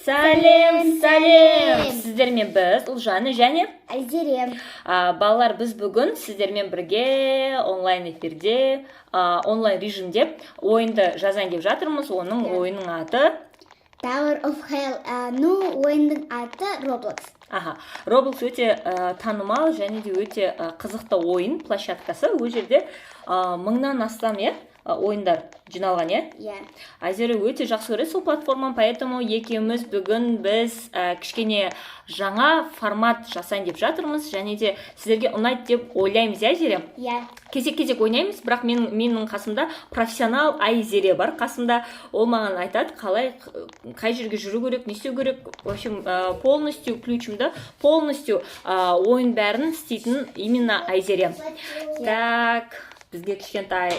Сәлем, сәлем! Сіздермен біз, Ұлжан және Айзере. Балалар, біз бүгін сіздермен бірге онлайн эфирде, онлайн режимде ойынды жазайын деп жатырмыз. Оның ойынның аты Tower of Hell. Ну, ойынның аты Roblox. Аха, Roblox өте танымал және де өте қызықты ойын площадкасы. Ол жерде мыңнан астам, иә, ойындар жиналған, иә? Иә. Айзере өте жақсы көреді сол платформаны, поэтому екеуміз бүгін біз кішкене жаңа формат жасайын деп жатырмыз және де сіздерге ұнайды деп ойлаймыз, иә, Айзере? Иә. Кезек кезек ойнаймыз, бірақ менің қасымда профессионал Айзере бар қасымда. Ол маған айтады, қалай, қай жерге жүру керек, не істеу керек. В общем, полностью ключімді, полностью ойын бәрін істейтін именно Айзере. Так, бізге кішкентай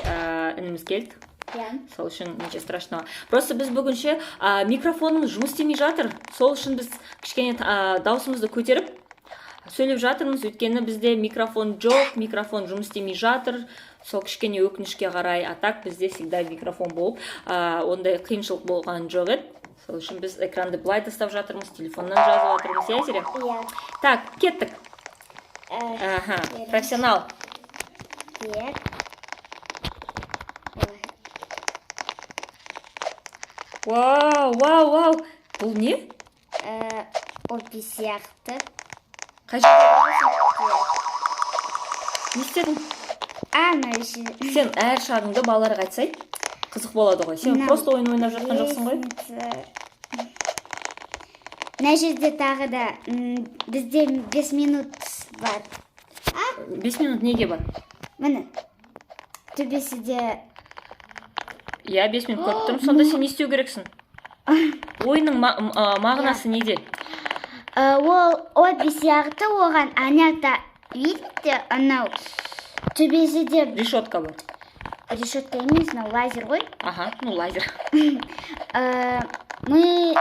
ініміз келді. Иә. Сол үшін ничего страшного. Просто біз бүгінше микрофонымыз жұмыс істемей жатыр, сол үшін біз кішкене даусымызды көтеріп сөйлеп жатырмыз, өйткені бізде микрофон жоқ, микрофон жұмыс істемей жатыр, сол кішкене өкінішке қарай. А так бізде всегда микрофон болып, ондай қиыншылық болған жоқ еді. Сол үшін біз экранды былай тастап жатырмыз, телефоннан жазып жатырмыз, иә, Зере? Иә. Так, кеттік. Аха, профессионал. Так. Ой. Вау, вау, вау, бұл не? Обби сияқты. Қай жерде барасың? Не істедің? А, мына еще. Сен әр шағыңды балаларға айтсай, қызық болады ғой. Сен Мынау просто ойын ойнап жатқан жоқсың ғой. Лестница. Мына жерде тағы да бізде 5 минут бар. А, 5 минут неге бар? Міне. Төбесі де. Иә, 5 минут көріп тұрмын. Сонда сен не істеу керексің? Ойынның мағынасы неде? Ол обби сияқты, оған ана жақта, видите, анау төбесі де Решетка бар. Решетка емес, мынау лазер ғой. Аха, ну, лазер. Мы біз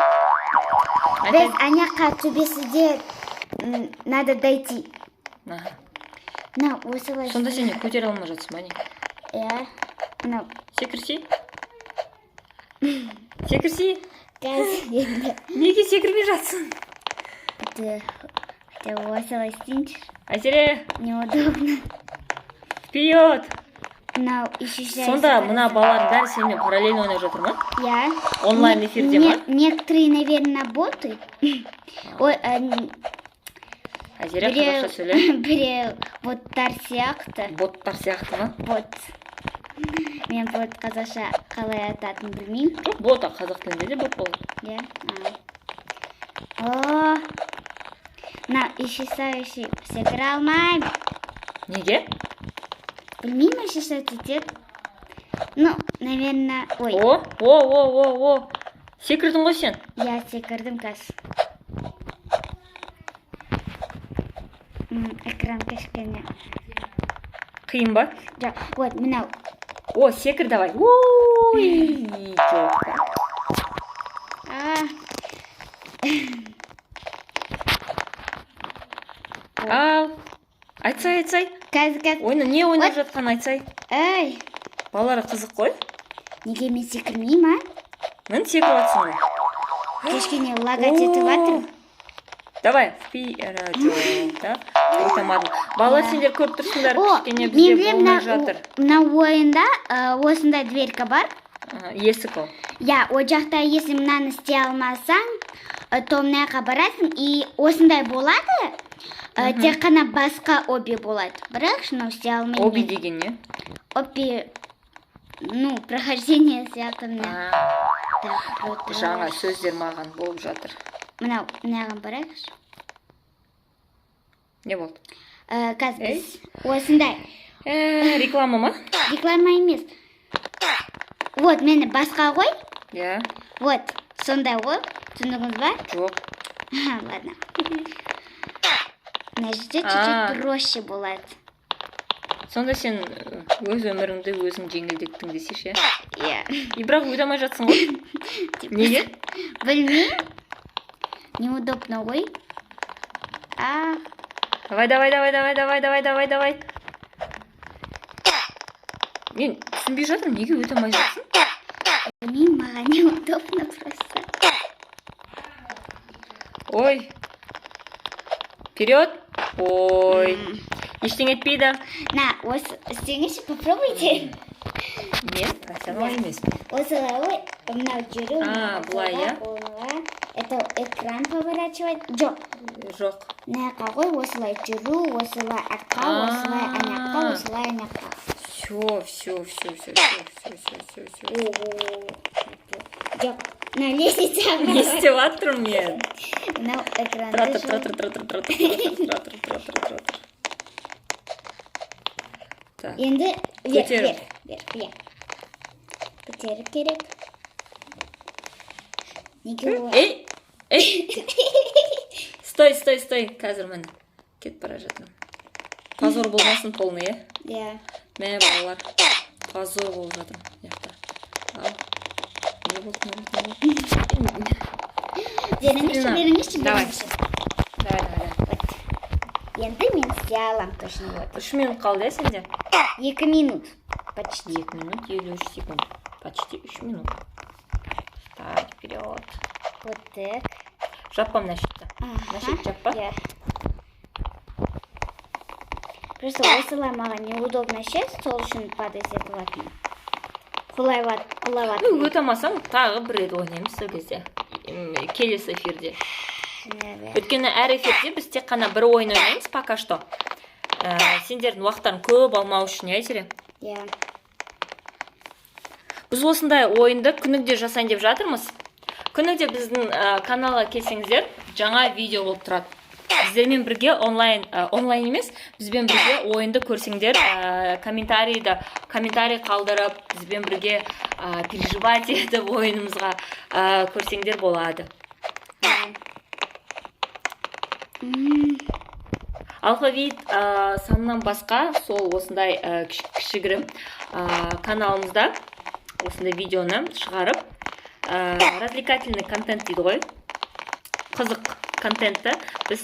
Айта. Ана жаққа төбесі де надо дойти. Мынау осылай. Сонда сен не, көтере алмай жатсың ба, не? Иә, мынау. Секірсей, секірсей. Қазір енді. Неге секірмей жатсың? Это осылай істейінші. Айзере! Неудобно. Вперед! Мынау еще. Сонда мына балалардың бәрі сенімен параллельно ойнап жатыр ма? Иә. Онлайн эфирде ма? Некоторые, наверное, боты. Ой, Айзере, біреу қазақша сөйле. Біреу боттар сияқты. Боттар сияқты ма? Бот. Мен бот қазақша қалай ататынын білмеймін. Жоқ, бот, а қазақ тілінде де бот болады. Иә. О, мынау исчезающий, секіре алмаймын. Неге? Білмеймін, исчезать етеді. Ну, наверное, ой. О, о, о, о, о, секірдің ғой сен. Иә, секірдім қазір. Экран кішкене. Қиын ба? Жоқ, вот мынау. О, секір, давай. Ой, жоқ. А, Ал, айтсай, айтсай. Қазір, қазір. Ойны не ойнап Вот. жатқанын айтсай. Ай, Балаларға қызық қой. Неге мен секірмеймін, а? Міне, секіріп жатсың ғой. Кішкене лагать етіп жатыр. Давай, жоқ да, өте алмадым. Балалар, сендер көріп тұрсыңдар, О, кішкене мен бізде білемін, болмай мына жатыр. Мына ойында осындай дверка бар. Аха, есік ол. Иә, ол жақта, если мынаны істей алмасаң, то мына жаққа барасың, и осындай болады. Тек қана басқа обби болады. Бірақ мынау істей алмаймын. Обби Мен. Деген не? Обби, ну, прохождение сияқты мына. А, Так, вот, жаңа сөздер маған болып жатыр. Мынау, мынаған барайықшы. Не болды? Қазір Ей. біз осындай. Реклама ма? Реклама емес. Вот, мені басқа ғой. Иә. Вот, сондай ғой. Түсіндіңіз ба? Жоқ. Ладно. Мына жерде А. чуть-чуть проще болады. Сонда сен өз өміріңді өзің жеңілдеттің десейші, иә? Иә. И бірақ өте алмай жатсың ғой. Неге? Білмеймін. Неудобно ғой. А, Давай, давай, давай, давай, давай, давай, давай, давай. Мен түсінбей жатырмын, неге өте алмай жатсың? Білмеймін, маған неудобно просто. Ой, вперед! Ой, ештеңе етпейді. На, осы істеңізші, попробуйте. Мен профессионал емеспін. Осылай ғой, мынау жүру. А, былай, иә? Оңға. Это экран поворачивать. Жоқ. Жоқ. Мына жаққа ғой, осылай жүру, осылай артқа, осылай ана жаққа, осылай ана жаққа. Все, все, все, все, все, все, все, все. Жоқ, мына лестницаға. Не істеп жатырмын мен? Мынау экранды. Тұра тұр, тұра тұр, тұра тұр, тұра тұр, тұра тұр, тұра тұр, тұра тұр. Так. Енді вверх, Көтеріп. Вверх, вверх, иә. Көтеріп керек. Неге олай? Ей, ей, стой, стой, стой! Қазір, міне, кетіп бара жатырмын. Позор болмасын полный, иә? Иә. Мә, балалар, позор болып жатыр мына жақта. Ал, не болды, не болды, не болды? Беріңізші, Стрела. беріңізші, Давай. беріңізші. Давай, давай, давай. Вот. Енді мен істей аламын точно, вот. 3 минут қалды, иә, сенде? 2 минут. Почти. 2 минут 53 секунд, почти 3 минут. Так, вперед! Вот так. Жаппа мына шетті, мына шетті жаппа. Иә. Просто осылай маған неудобно ше, сол үшін падать етіп жатырмын. Құлай құлап. Ну, өте алмасаң, тағы бір рет ойнаймыз сол кезде, келесі эфирде. Өйткені әр эфирде біз тек қана бір ойын ойнаймыз пока что, сендердің уақыттарын көп алмау үшін, иә, Айзере? Иә. Біз осындай ойынды күніге жасайын деп жатырмыз. Күніге біздің каналға келсеңіздер, жаңа видео болып тұрады. Біздермен бірге онлайн, онлайн емес, бізбен бірге ойынды көрсеңдер, комментарий қалдырып, бізбен бірге переживать етіп ойынымызға көрсеңдер болады. Иә. Алфавит санынан басқа, сол осындай кішігірім каналымызда осындай видеоны шығарып, развлекательный контент дейді ғой, қызық контентті біз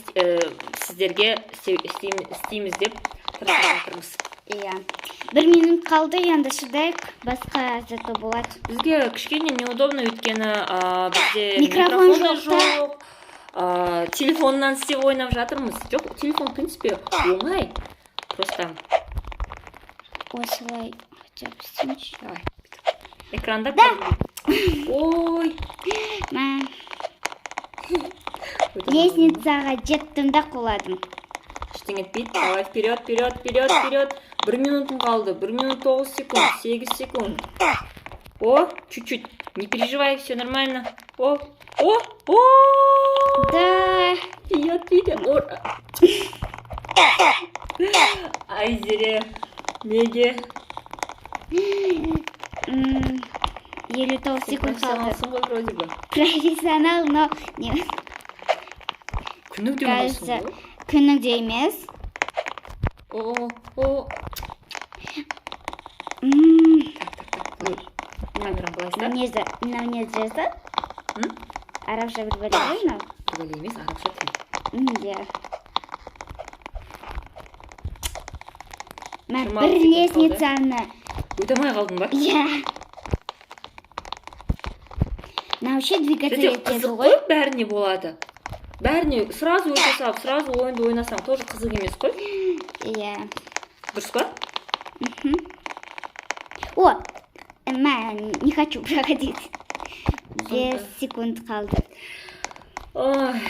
сіздерге істейміз деп тырысып жатырмыз. Иә. 1 минут қалды, енді шыдайық. Басқа зато болады. Бізге кішкене неудобно, өйткені бізде Микрофон микрофон да жоқ та. жоқ, телефоннан істеп ойнап жатырмыз. Жоқ, телефон, в принципе, оңай, просто. Осылай хотя бы істейінші. Давай, экранда. Ой! Мә, лестницаға жеттім да құладым. Ештеңе етпейді. Давай, вперед, вперед, вперед, вперед! 1 минутың қалды, 1 минут 9 секунд, 8 секунд. О, чуть чуть, не переживай, все нормально. О, о, о! Да. Тиеді, тиді. О! Айзере, неге? 59 секунд қалды. Профессионалсың ғой вроде бы. Профессионал, но не Күніге ойнайсың Кажется, ғой. Күніге емес. О, о! Так, так, так, былай. Камераны былай ұста. Мынау не жазды? М? Арабша бір бәле ғой мынау. Бір бәле емес, арабша тіл. Иә. Мә, 26 бір секунд қалды. лестницаны. Өте алмай қалдың ба? Иә. Мынау ше двигаться Өте етеді қызық ғой. қой бәріне болады. Бәріне сразу өте салып, сразу ойынды ойнасаң, тоже қызық емес қой. Иә. Дұрыс па? О, мә, не хочу проходить. 5 секунд қалды. Ой,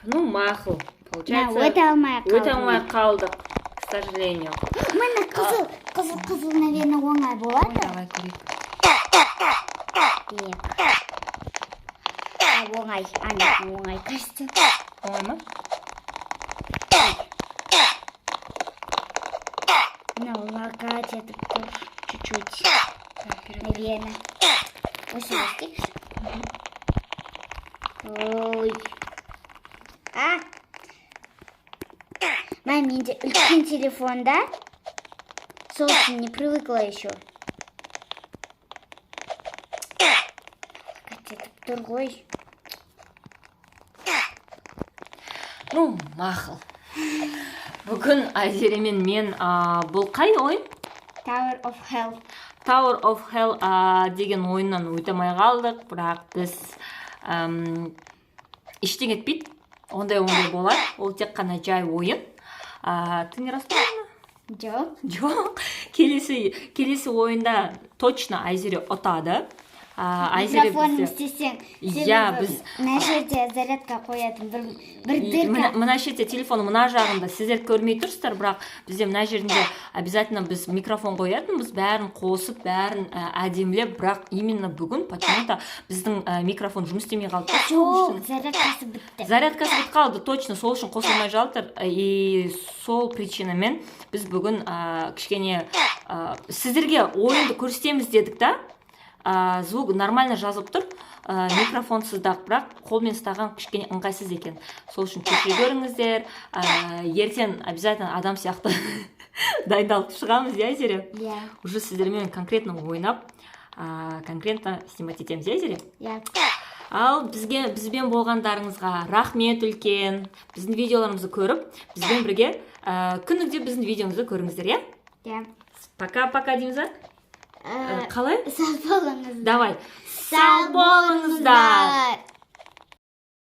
ну мақұл. Мә, Получается, өте алмай қалдым. өте алмай қалдық, к сожалению. Міне, қызыл, қызыл, қызыл, наверное, оңай болады. Давай көрейік. Так. А, оңай. А, нет, не оңай, кажется. Оңай ма? Мынау лагать етіп тұр чуть-чуть. Так, вперед. Наверное. Осылай істейікші. Ой. А! Мә, менде үлкен телефонда. Сол үшін не привыкла еще. Лагать етіп тұр ғой. Ну, мақұл. Бүгін Айзере мен мен бұл қай ойын? Tower of Hell. Tower of Hell деген ойыннан өте алмай қалдық, бірақ біз ештеңе етпейді. Ондай болады, ол тек қана жай ойын. Ты не расстроена? Жоқ. Жоқ, келесі ойында точно Айзере ұтады. Айзере Микрофоным бізде істесең, Иә, себебі мына жерде зарядка қоятын бір И дырка. Мына жерде, телефонның мына жағында сіздер көрмей тұрсыздар, бірақ бізде мына жерінде обязательно біз микрофон қоятынбыз, бәрін қосып, бәрін әдемілеп. Бірақ именно бүгін почему-то біздің микрофон жұмыс істемей қалды да, сол Жоқ, үшін зарядкасы бітті. Зарядкасы бітіп қалды, точно, сол үшін қосылмай жатыр. И сол причинамен біз бүгін кішкене сіздерге ойынды көрсетеміз дедік та. Звук нормально жазылып тұр микрофонсыз да, бірақ қолмен ұстаған кішкене ыңғайсыз екен, сол үшін кешіре көріңіздер. Ертең обязательно адам сияқты дайындалып шығамыз, иә, Айзере? Иә. Уже сіздермен конкретно ойнап, конкретно снимать етеміз, иә, Айзере? Иә. Ал бізбен болғандарыңызға рахмет үлкен. Біздің видеоларымызды көріп, бізбен бірге күніге біздің видеомызды көріңіздер, иә? Иә. Пока пока дейміз ба? Қалай? Сау болыңыздар. Давай, сау болыңыздар.